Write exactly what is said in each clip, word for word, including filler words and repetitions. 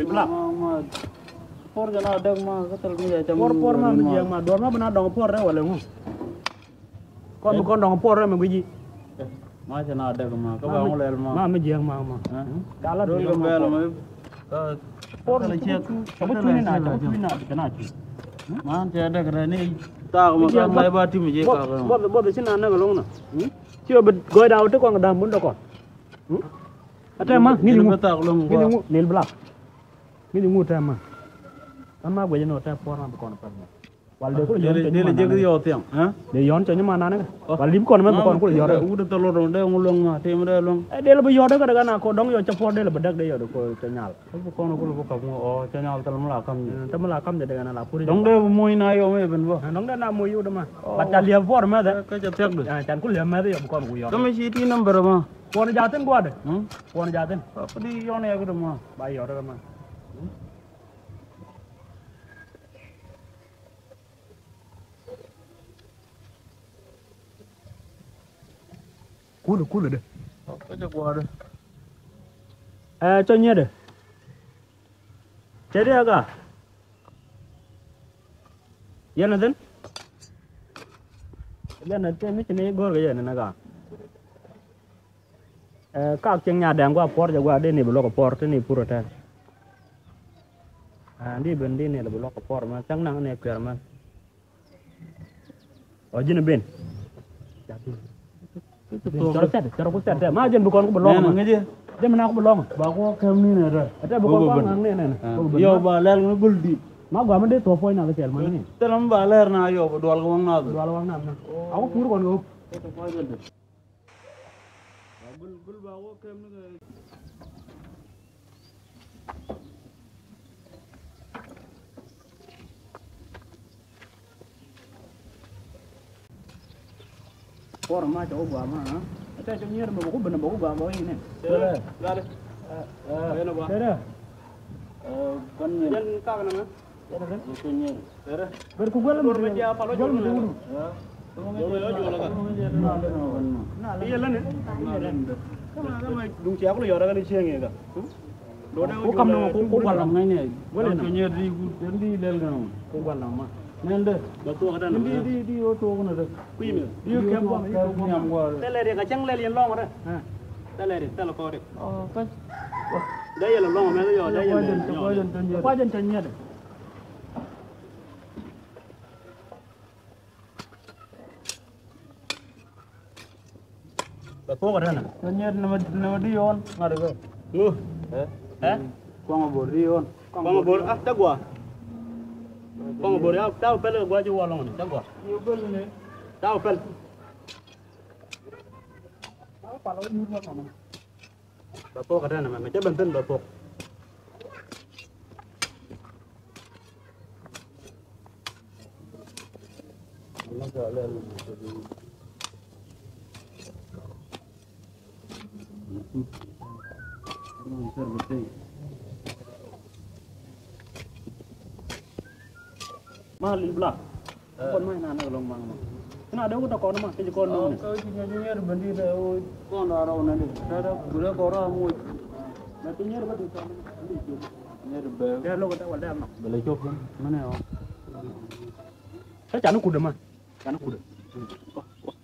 Bla. Ma, ma, puɔr jɛ na däk ma, kä thil mi jɛ cam. Puɔr, puɔr ma mi jiɛk ma, duɔr ma bi na dɔŋ puɔr rɛ wala ŋu? Kɔn bi kɔn dɔŋ puɔr rɛ mi guici. Ma cɛ na däk ma, kä ba ŋu lɛl ma. Ma mi jiɛk ma ma. Dol kɛ bɛl ma. Puɔr mi cu cu cu cu ni na cu cu ni na cu na cu. Man cɛ däk rɛ ni. Taak ma kan ma ba tim jɛ ka. Bɔth bɔth ci na näk loŋ na. Ci bi gɔy daw ti kɔn dam bun dɔ kɔn. Ate ma ŋi̱ni ŋu, ŋi̱ni ŋu lil bla. Ŋi̱ni ŋu te ma. Ama guɛcɛ nɔ te puɔr ma bi kɔn pɛr ma. Wal de kulɛ yɔn cɛ nyuma nani. De yɔn cɛ nyuma nani. Wal di bi kɔn mɛ bi kɔn kulɛ yɔn. Wut tɛ lɔt de ŋu luɔŋ ma te mi de luɔŋ. Ɛ de lɛ bi yɔn de kɛ de gana kɔ dɔŋ yɔ cɛ puɔr de lɛ bi dɛk de yɔ de kɔ cɛ nyal. Bi kɔn kulɛ bi kap ŋu ɔ cɛ nyal tɛ mi la kam ni. Tɛ mi la kam de de gana la pur. Dɔŋ de bi moc na yɔ mɛ ben bä. Dɔŋ de na moc yɔ de ma. Bat ca liɛp puɔr mɛ de. Kɛ cɛ thiak de. Can kulɛ liɛp mɛ de yɔ bi kɔn ku yɔn. Kɛ mi ci ti number ma. Kuɔn jaathin gua̱dɛ. Kuɔn jaathin. Kudi yɔn ya kudi ma. Ba yɔt ma. Kuli kuli de. Kɛ jɛ gua̱dɛ. Ɛ cɔ nyɛ de. Cɛ de aga. Yɛn a thin. Yɛn a thin mi ci ni go̱r kɛ yɛn a ga. Ɛ kak cieŋ nya dɛŋ gua puɔr jɛ gua dee ni bi luɔk puɔr ti ni pur tɛn. Ɛ ndi ben di ni bi luɔk puɔr mɛ cäŋ naŋ ni kuɛr mɛ. Ɔ ji̱n ben. Cɔr sɛt cɔr ku sɛt tɛ ma jɛn bi kɔn ku bi lɔŋ ma. Jɛn bi na ku bi lɔŋ. Ba ku kɛm ni nɛ rɛ. Ɛ tɛ bi kɔn ku ŋaŋ ni nɛ nɛ. Yɔ ba lɛl ni gul di. Ma gua mi dee thuɔ puɔ̱ny na bi cɛl ma ni. Tɛ lam ba lɛr na yɔ bi dual ku waŋ na bi. Dual ku waŋ na bi. A ku pur kɔn ku. Kuɔr ma cɛ wä gua ma. Ɛ cɛ cɛ nyier mɛ bä ku ben bä ku gua bä inɛ. Dere. Dere. Dere. Jɛn kak nɛ mɛ. Ber ku guɛl mi guɛl mi guɛl mi. Iye lani. Duŋ cia kul yɔrɛ kani cieŋ iye ka. Ku kam nɔmɔ ku gual lam ŋa̱cni. Guɛl inɔ. Ku gual lam ma. Nɛn dee. Ba tuɔk dan. Di di di o tuɔk na dee. Kui̱ mi. Di o kɛm bɔm. Tɛlɛ ri ka cäŋ lɛl yɛn lɔŋ rɛ. Tɛlɛ ri tɛlɛ kɔɔri. Dee yɛl lɔŋ mɛ yɔ dee yɛl. Kua̱c jɛn tɛ nyiɛt. Bɛ puɔk rɛn. Kɛ nyɛt nɛmɛ di yɔn ŋa̱t kɛ. Ŋu? Ɛ? Ɛ? Kuɔŋ bor di yɔn. Kuɔŋ bor a tɛ gua. Kuɔŋ bor ya ta pɛl kɛ gua ji̱ wɔ lɔŋ ni tɛ gua. Ta pɛl. Bɛ puɔk kɛ tɛn mɛ mɛ cɛ ben thin bɛ puɔk. Ma lil bla. Kɔn ma ina nɛ lɔŋ ma ma. Ina de wut a kɔn ma kɛ ji kɔn nɔŋ ni. Kɔn nyier bä di dɛ o. Kɔn da rɔw na di. Dɛ dɛ gure kɔn rɔw mo. Na ti nyier bä di kɔn. Nyier bä. Dɛ lɔk dɛ wal dɛ ma. Bele chop mene o. Ka cani kudɛ ma. Cani kudɛ.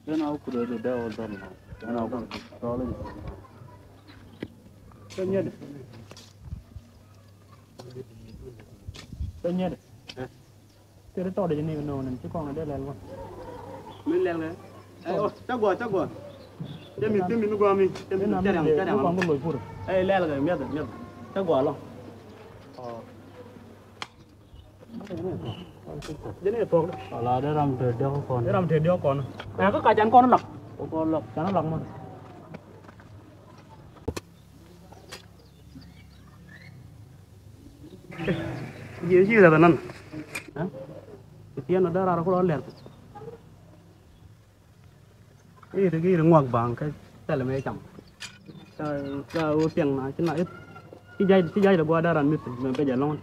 Dɛ na kudɛ dɛ dɛ o dɔn ma. Dɛ na kudɛ. Tɔle. Kɛ nyier. Kɛ nyier. Kɛ ri tɔɔdɛ jɛ ni nɔɔni ci kɔn dee lɛl wä. Min lɛl kɛ. Ɛ ɔ cä gɔaa cä gɔaa. Cä mi cä mi mi gɔaa mi cä mi cä riam cä riam. Kɔn bi loc pur. Ɛ lɛl kɛ miɛth miɛth cä gɔaa lɔ. Jɛ ni thuɔk. Ala dee ram te diɔk kɔn. Dee ram te diɔk kɔn. Ɛ kä ka can kɔn lak. Kɔn lak. Can lak ma. Ji̱ ji̱ rɛth nan. Ɛ? Ti tiɛn ɔ dee rar kulɔ lɛr. I̱ ri i̱ ri ŋuak baŋ kä thɛl mëë cam. Ca ca ɣöö piɛŋ na ci na i̱ ci ja̱c ci ja̱c rɛ gua̱a̱r dee ran mi̱th mɛ bɛ jɛ lɔ̱ŋ.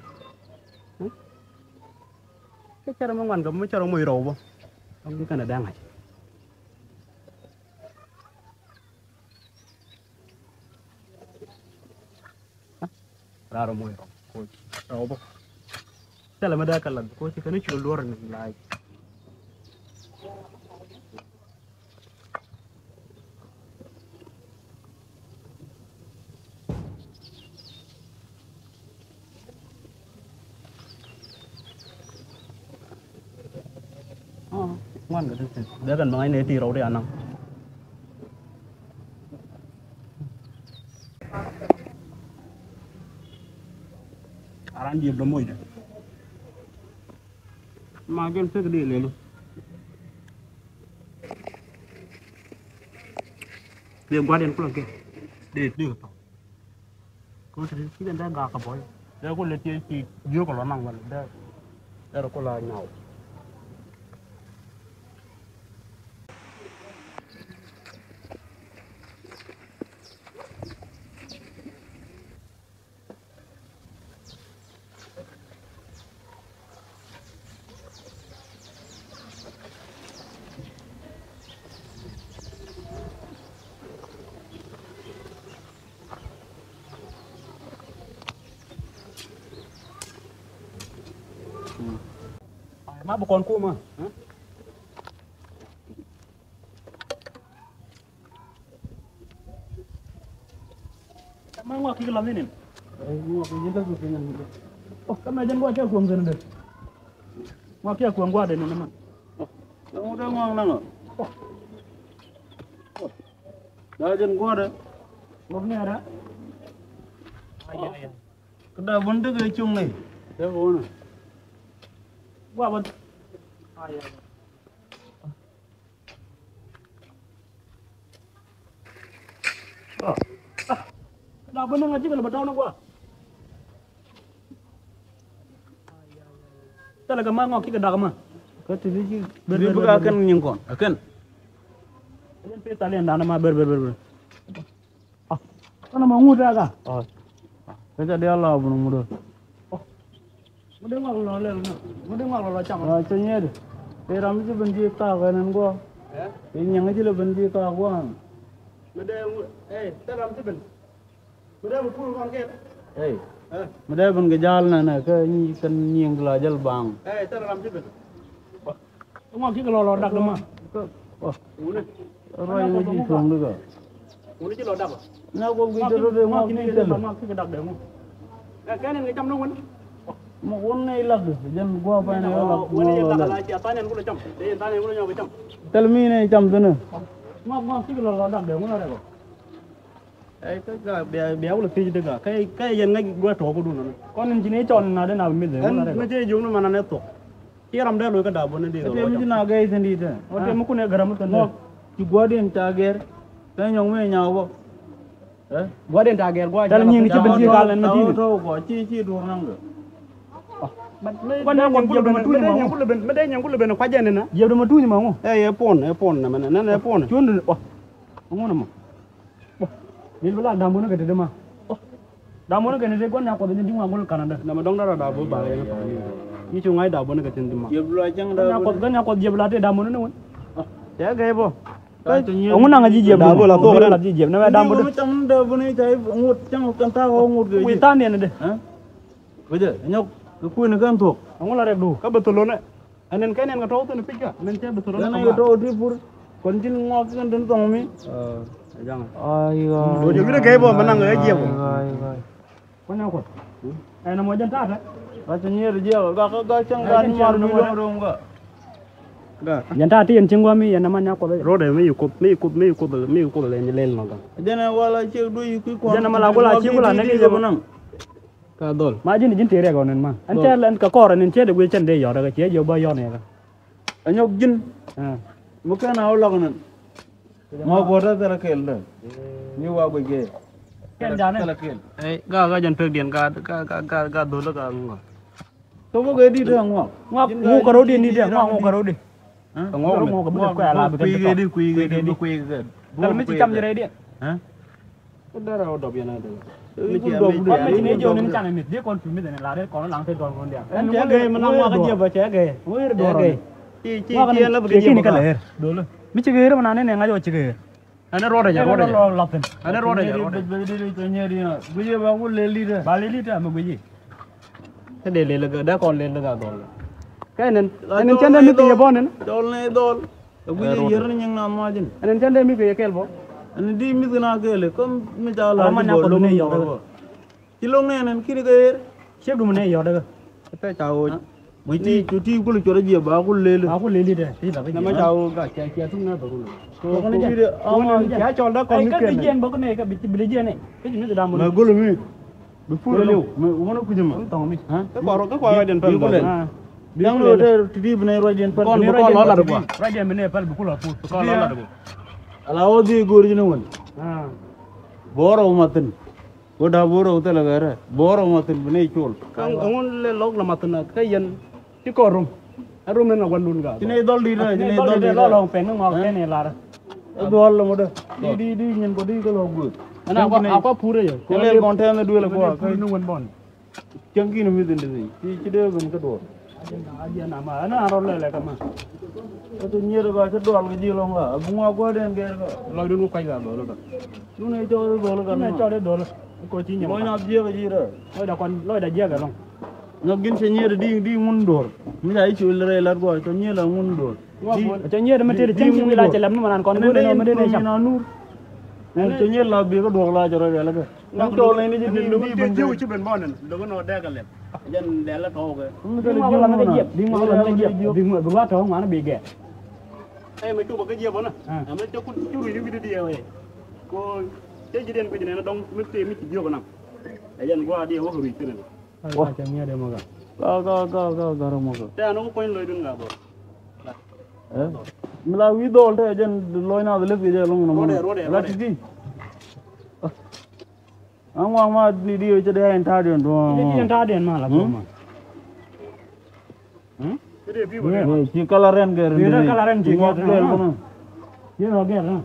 Kä cɛ rɛ mi ŋuan kɛ mi cɛ rɛ moc rɔw bä. Kä mi kɛnɛ dee ŋa̱c. Raar mɔ yɔk. Thilɛ mi dee kɛ lath, because kɛn i̱ col duɔ̱ɔ̱r ni lac. Ŋuan kɛ ti ti dee kɛn bäŋ a inɛ ti rɔw ti anaŋ. A ran diep dɔ moc dɛ. Ma jɛn pek di lelu. Di gua̱diɛn kulɛ kɛ di di kɛ tɔŋ. Kɛ ti ti kɛ dee gak kɛ bɔy dee kulɛ ti ti jiök kɛ lɔ naŋ wala dee dee kulɛ nyaw. Ma bi kɔn kumä. Ma ŋuak kik lath inin. Ŋuak kik lath inin. Oh, kä mɛ jɛn gua̱a̱ cɛ kuɔŋ kɛn dee. Ŋuak cɛ kuɔŋ gua̱a̱ dee nini ma. Oh, ŋuak dee ŋuak naŋ. Oh. Oh. Daa jɛn gua̱a̱ dee. Ŋuak ni ada. Ay, ay, ay. Kä daa bun dee kɛ cuŋ ni. Dee kɛ wunä. Gua̱a̱ bun. Ay, ay, ay. Dak bä ni ŋa̱c cikɛ lɛ bä tɔ̱ɔ̱n ɛ gua̱a̱. Thilɛ kɛ ma ŋɔk cikɛ dak ma. Kä ti bi ci bi bi ka kɛn nyin kɔn ɛ kɛn. Ɛn pith thaliɛn dan ma ber ber ber ber. Kɔn ma ŋut ɛ ka. Kä ca diaal la bun ŋut ɛ. Ŋut dee ŋuak lɔ lɛl nɔ. Ŋut dee ŋuak lɔ lɔ cam. Aa, cɛ nyiet. Ëë ram ci ben ci kaak ɛn ɛn guɔ. Ëë nyiɛŋ ci lɛ ben ci kaak guɔ. Ŋut dee ŋut, ëë, tɛ ram ci ben. Ŋut dee bi pur kɔn kɛl. Ëë. Ŋut dee ben kɛ ja̱a̱l nɛ nɛ kä nyi kɛn nyiɛŋ la jäl baaŋ. Ëë, tɛ ram ci ben. Ŋuak kikɛ lɔ lɔ dak dɛ ma. Ruac ŋuak ji̱ cuɔ̱ŋ di kɛ. Ŋuak ji̱ lɔ dak. Ŋuak kikɛ dak dɛ ŋuak. Ɛ kɛn in kɛ cam ni wun. Ma wun ni ilak di jɛn gua̱a̱ pa ni ilak ŋuak lɔ lɛ. Thil mi ni cam thin ni. Ŋuak ŋuak kikɛ lɔ lɔ dak dɛ ŋuak lɔ rɛ kɔ. Ɛ kä bia bia wulɛ thiec di kä kä yɛn ŋäc gua̱a̱ tɔ̱ɔ̱k kudun nɔ. Kɔn in ci ni cɔn na di na bi mith. Ɛn mi cɛ jiök ni man anɛ thok. Ci ram dee lo̱c kä da̱a̱ buni di. Ɛ tëë mi ci na gɛy thi̱n di tɛ. Ɛ tëë mi kun ɛ gäräm thi̱n di. Ci gua̱diɛn ca gɛr. Kɛ nyɔŋ mi nyaaw bä. Ɛ gua̱diɛn ca gɛr gua̱. Tɛl nyiŋ ci ben ci kal ɛn mi ti̱n. Tɔw kɔ ci ci duur naŋ kɛ. Kɔn nyɔŋ kɔn jiɛp dɔ̱ ma tuny ma ŋu. Mi dee nyɔŋ kulɛ ben kuacɛ ni na. Jiɛp dɔ̱ ma tuny ma ŋu. Ɛ yɛ pon ɛ pon nɛ mɛnɛ nɛn ɛ pon. Cuɔ̱n dun ɔ. Ŋu nɛ ma. Lil bi la da̱a̱m buni kɛ te di ma. Da̱a̱m buni kɛ te di gua̱n nya kuɔth ni di ŋuan gol Canada. Namɛ dɔ̱ŋ dara da̱a̱m buni ba yɛn pa̱a̱n ni. Nyi cu ŋa̱c da̱a̱m buni kɛ te di ma. Jiɛp la cäŋ da̱a̱m buni. Ŋuan nya kuɔth gäl nya kuɔth jiɛp la te da̱a̱m buni ni wun. Cɛ gɛy bɔ. Ŋun naŋ a ji̱ jiɛp. Da̱a̱m buni la thok rɛ. Jiɛp namɛ da̱a̱m buni. Cäŋ da̱a̱m buni ca ŋut cäŋ kɛn ta̱a̱ ŋut kɛ jiɛp. Wi̱i̱ tha̱a̱n yɛn di. Ɛ? Wecɛ nyɔk kɛ kui̱ni kɛn thuɔ̱k. Ɛŋu la rɛk du kä bɛ thol lɔnɛ. Ɛn ɛn kɛn ɛn kɛ tɔ̱ thil pi̱c kä ɛn ɛn cɛ bɛ thol lɔnɛ. Ɛn ɛn kɛ tɔ̱ ti pur kɔn ji̱n ŋɔak kɛn den thɔŋ mi. Ɛ jaŋ. Ai ɣa̱a̱. Jɛ wi̱n kɛ bɔ mɛ naŋ ɛ jiɛk. Ai ɣa̱a̱. Kuany a kuɔth. Ɛn ɛmɔ jɛn ta̱a̱ tɛ. Ka cɛ nyier jiɛk gak gak cäŋ gak ni mar mi lo̱ŋ ro̱ŋ gak. Jɛn ta̱a̱ ti yɛn cieŋ gua̱a̱ mi yɛn ɛmɔ nya kuɔth. Rɔɔdɛ mi yi kuoth mi yi kuoth mi yi kuoth mi yi kuoth lɛ nyi lɛl nɔ gak. Jɛn ɛ wala ciek duc yi kui̱ kuɔn. Jɛn ɛmɔ la gula ciek gula nɛk yi jɛ bä naŋ. Ka dhɔl. Ma ji̱n ji̱n tëë riɛk ɣɔn ɛn ma. Ɛn cɛ lɛn kɛ kɔr ɛn cɛ de guiy cɛn dee yɔt ɛ kɛ ciɛ jiɛ bä yɔn ɛ kɛ. Ɛ nyɔk ji̱n. Ɛ. Mi kɛn a wä lɔk nɛn. Ŋɔk guɔ̱t ɛ thilɛ kɛl dee. Ni wa guic gee. Kɛn janɛ. Thilɛ kɛl. Ɛ ga ga jɛn pek diɛn ga ga ga ga dhol ga ŋɔ. Thok bä gee dit ɛ ŋuak. Ŋuak ŋuk kɛ rɔ̱diɛn dit ɛ ŋuak ŋuk kɛ rɔ̱diɛn. Ŋuak ŋuk kɛ bi kɛ kuɛ la bi kɛ kui̱ gee dit kui̱ gee dit kui̱ gee. Kɛl mi ci cam jɛ rɛy diɛn. Kä dara wä dɔp yɛn a dee. Kɔn mi ci ne jiɔn ni canɛ mith di kɔn cu mith ni la ri kɔn laŋ te dɔn kɔn diaŋ. Ɛn cɛ gɛy mi na ŋuak jiɛp a cɛ gɛy. Ŋuir dɔr. Ci ci ci ɛn la bi kɛ jiɛp a kɛ. Mi ci gɛy ri mi na ni ne ŋa̱c wä ci gɛy. Ɛn ruɔdɛ jɛ ruɔdɛ jɛ. Ɛn ruɔdɛ jɛ ruɔdɛ. Guic jiɛp a ku lel dit. Ba lel dit a mi guic jiɛp. Kä dee lel kä, dee kɔn lel kä dhɔl. Kä ɛn ɛn, ɛn ɛn cɛn dee mi kɛ yɛ bɔ nɛn. Dhɔl ni dhɔl. Ɛ guic ɛ yɛr ni nyiŋ na muacin. Ɛn ɛn cɛn dee mi kɛ yɛ kɛl bɔ. Ɛn di mi kɛ na kɛl kä mi ca la di bɔ loŋ ni yɔk. Ci loŋ nɛn ɛn kini kɛ yɛr. Ciek dum ni yɔk dɛ kä. Kä ca ɣöö. Mɛ ti, ti, ti kul cuɔt jiɛ ba kul lel. Ba kul lel dɛ. Ti la bɛ. Nɛ mɛ ca ɣöö ga ca ca tum na ba kul. Ko ko ni jɛ. Ama ca cɔl da kɔn ni kɛn. Kä jiɛn ba kul ni ka bi bi jiɛn ni. Kä jiɛn ni da mo. Mɛ gol mi. Bi pur liw. Mɛ won ku jɛ ma. Tɔŋ mi. Kä kɔr kä kɔr den pɛl. Bi kul lel. Yang lo te ti bi ne rɔ den pɛl. Kɔn kɔn lɔ la de kua. Rɔ den bi ne pɛl bi kul a pur. Kɔn lɔ la de kua. Ala o di gor jɛ ni won. Boro ma tin. Ko da boro te la gɛrɛ. Boro ma tin bi ne col. Kan ŋun le lok la ma tin ka yɛn. Ci kɔr rum. Ɛ rum in a guandun ga. Ci ne dhɔl di rɛ, ci ne dhɔl di rɛ. Lɔ lɔŋ pɛn ni ŋɔak kɛn ilar. Ɛ dhɔl lɔ mɔdɛ. Di di di nyin kɔ di kɛ lɔ guöth. Ɛn a kɔ a kɔ purɛ yɛ. Kɛ lɛl kɔn tɛn ni duel kɔ. Purɛ ni wän bɔn. Cäŋ kini mi dhin di ci ci dee ben kä duɔl. Ajiɛ na ma ɛn a rɔ lɛlɛ kɛ ma. Ɛ tu nyier kɔ ci duɔl kɛ ji̱ lɔŋ kɔ a buŋ a gua̱dɛn gɛr kɔ. Lɔcdun kɔ kuac kɛ a gɔl kɔ. Dun ɛ cɔl i̱ gɔl kɔ. Dun ɛ cɔl i̱ gɔl. Kɔ ci nyɛ. Lɔc na jiɛk ji̱ rɛ. Lɔcda kɔn lɔcda jiɛk ɛlɔŋ. Nyɔk gin cɛ nyiet di di ŋun duɔr. Mi ca i̱ col rɛy lat guɔ cɔ nyiet la ŋun duɔr. Cɛ nyiet mi tëë cäŋ ci wi̱i̱ la cɛ lɛm ni mɛ nan kɔn go̱o̱r ni mɛ dee ni cam. Cɛ nyiet la biɛ kä duɔk la cɛ rɔ rial kä. Ŋun cɔl ni ni ci di di ben jiw ci ben bɔn ni. Dɔk ni wä dɛk kɛ lɛm. Jɛn lɛl la tɔw kɛ. Di ŋuak la mɛ kɛ jiɛp. Di ŋuak la mɛ kɛ jiɛp. Di ŋuak bi ŋuak tɔw ŋuan bi gɛ. Ɛ mɛ copɔ kä jiɛp bɔn na. Ɛ mɛ cɛ kun ci rui̱ ni wi̱cdɛ di ɛ wee. Ko cɛ ji̱ diɛn kui̱c nɛn dɔŋ mi tëë mi ci jiök bɔn na. Ɛ jɛn gua̱a̱ di ɛ wä kɛ rui̱ thin ni. Wah. Ka, ka, ka, ka, ka rɔ mɔkɛ. Tɛ anɔ ku kuany lɔcdun ŋa bä. Eh? Mi la wi̱i̱ dhɔl tɛ jɛn lɔc na dhilip kɛ jɛ lɔŋ nɔmɔ. Ruɔdɛ, ruɔdɛ, la ruɔdɛ. Titi. Aŋ waŋ ma ni di cɛ dee in ta̱a̱diɛn duɔ̱ɔ̱ŋ. Ni di in ta̱a̱diɛn ma la kɔma. Hmm? Ni ci kala rɛn kɛ rin. Ni kala rɛn ci ŋuak kɛ rin. Ci ŋuak kɛ rin.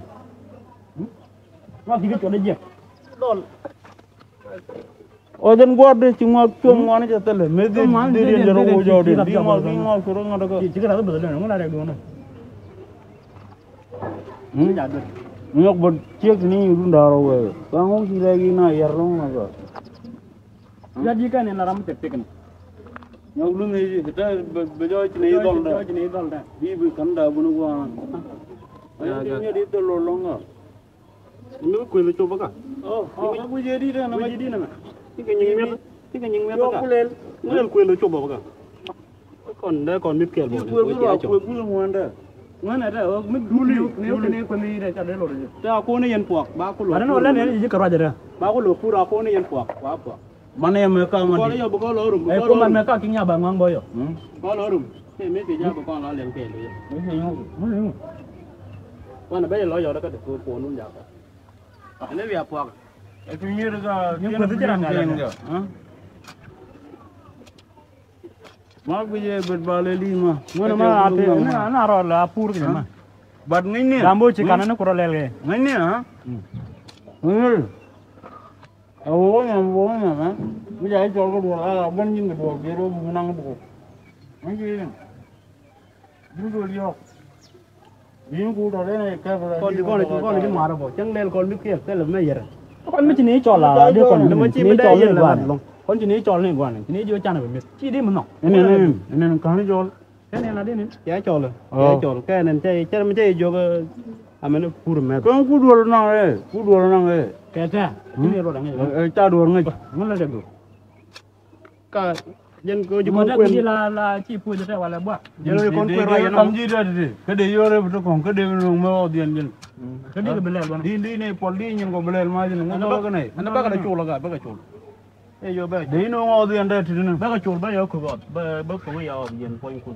Hmm? Ŋuak ci kɛ cuɔt jɛ. Dhɔl. Ɔ jɛn gua̱a̱r dee ci ŋuak cuɔ̱ŋ ŋuan cɛ thilɛ mëë dhil dhil riɛn jɛ rɔ woc ɔ dee di ŋuak di ŋuak cu rɔ ŋa̱t kä. Ci kɛ rath bäth lɛn ŋun a rɛk duɔ̱n. Ŋuak bä ciek ni run da̱r ɔ wee ka ŋuak ci rɛk in a yɛr lɔŋ ŋa̱t kä. Gat yi kɛn in la ram tɛk tɛk ni. Ŋuak lun ni te bɛ jɔc ni dhɔl dɛ. Jɔc ni dhɔl dɛ. Bi bi ka̱n da̱ bun gua̱a̱n. Ŋuak di dhɔl lɔŋ ŋa̱t. Mi kuël cop bä ka. Oh, oh, mi kuël di dɛ na ma di na ma. Ti kɛ nyiŋ miɛt, ti kɛ nyiŋ miɛt bä ka. Kuël, kuël kuël cop bä ka. Kɔn dɛ kɔn mi kɛl bä. Kuël bä kuël bä ŋuan dɛ. Ŋuan dɛ, mi duli, mi kɛ ni kuël mi dɛ ka dɛ lor. Ta ko ni yɛn puak, ba ko lo. Ba no lɛ ni ji ka rajɛ dɛ. Ba ko lo pura ko ni yɛn puak, ba puak. Mani yɛ mɛ ka mani. Kɔn yɔ bukɔ lɔ rum. Ɛ ko man mɛ ka kinya ba ŋuan bɔ yɔ. Kɔn lɔ rum. Kɛ mi kɛ jɛ bukɔ lɔ lɛm kɛ lɔ yɔ. Kɔn bɛ lɔ yɔ dɛ ka de ko ko nun ja. Ɛn ɛ bia puak. Ɛ tu nyier ka. Nyier kueth ci ran ŋa̱c ɛ. Ma bi jɛ bet ba lɛ li ma. Ŋun ma a te na rɔ la a pur kɛ ma. Bat ŋi̱ny ni. Dambo ci kan ni kurɔ lɛl kɛ. Ŋi̱ny ni ha. Ŋi̱ny. A wok nyam wok nyam ɛ. Mi ja i cɔl kɛ duɔl a ben nyin kɛ duɔl biɛ rɔ bu naŋ duɔl. Ŋi̱ny ci. Kɔn ti kɔn ti kɔn ti ŋuarɛ bɔ cäŋ lɛl kɔn mi kiɛl thilɛ mɛ yɛrɛ. Kɔn mi ci ni cɔl a di kɔn mi ci ni cɔl ni guan. Kɔn ci ni cɔl ni guan ci ni jiɔ canɛ bɛ mi̱th ci di mi nhɔk. Ɛn ɛn ɛn ɛn ka̱n ni cɔl. Kɛn ɛn a di ni. Cɛ cɔl. Cɛ cɔl kɛn ɛn cɛ cɛ mi cɛ jiɔk. Amɛn pur mɛ. Kɔn ku duɔl naŋ ɛ ku duɔl naŋ ɛ. Kɛ tɛ. Ci ni rɔ daŋ ɛ. Ca duɔl ŋäc. Ŋun la dɛk du. Ka jɛn ko ji̱ kɔn kuɛn. Ji̱ la la ci puɔth tɛ walɛ bua. Jɛn ko kɔn kuɛn rɔ yɛn kam ji̱ dɛ ti kä dee yɔrɛ bi ti kɔn kä dee bi nɔŋ mɛ ɔ dhiɛn jɛn. Kä dee bi lɛl bana. Di di ne pɔl di nyin kɔ bi lɛl ma jɛn ŋun tɔ kɛ nɛ. Ɛn bɛ kɛ col ka bɛ kɛ col. Ɛ yɔ bɛ. Dee inɔ ŋɔ dhiɛn dɛ ti ni. Bɛ kɛ col bɛ yɔ kɛ gɔt bɛ bɛ kɛ wä ya ɔ dhiɛn puɔny kun.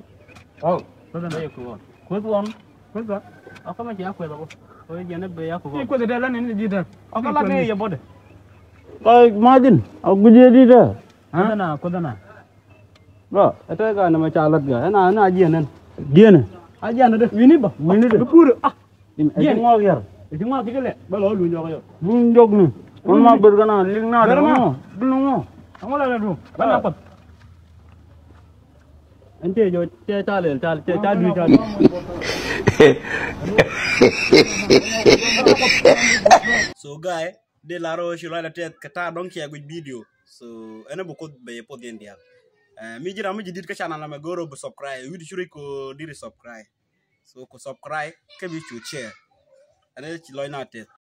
Ɔ. Bɛ kɛ yɔ kɛ gɔt. Kueth ɣɔn. Kueth ɣɔn. Ɔ kä mɛ ci ya kueth ɣɔn. Ɔ jɛn bɛ ya kɛ gɔt. Ci kueth dɛ la ni ni ji̱ dɛ. Ɔ kä la ni yɛ bɔdɛ. Ɔ ma jin ɔ guic yɛ di dɛ. Kuothna, kuothna. Ba. Ɛ tɛk ka nɛmɛ ca lät gɛ ɛn a ɛn a jiɛn ɛn. Jiɛn ɛ. A jiɛn ɛ dee. Wi̱ni ba. Wi̱ni dee. Bi pur a. Jiɛn. Ɛ ci ŋɔak yɛr. Ɛ ci ŋɔak kikɛ lɛ bä lɔ luny jɔk yɔ. Luny jɔk ni. Wun ma ber kɛ na lik na dee ŋɔ. Dul ŋɔ. Ɛŋɔ la dee du. Bä na kuɔth. Ɛn tëë jɔ tëë ca lɛl ca tëë ca dui̱ ca. So guy. Dee lar ɣöö ci luac la tɛth kɛ ta̱a̱ dɔ̱ŋ ciɛ guic video. So ɛn ɛ bi Kuoth bɛ yɛ puɔth yɛn diaal. Ɛ, mi ji̱ ram mi ji̱ dit kä channel ɛmɛ, go̱o̱r ɔ bi subscribe. Wi̱cdu cu rɛc kɛ ɔ deri subscribe. So kɛ subscribe kä bi cu share. Ɛn ɛ ci lɔc na tɛth.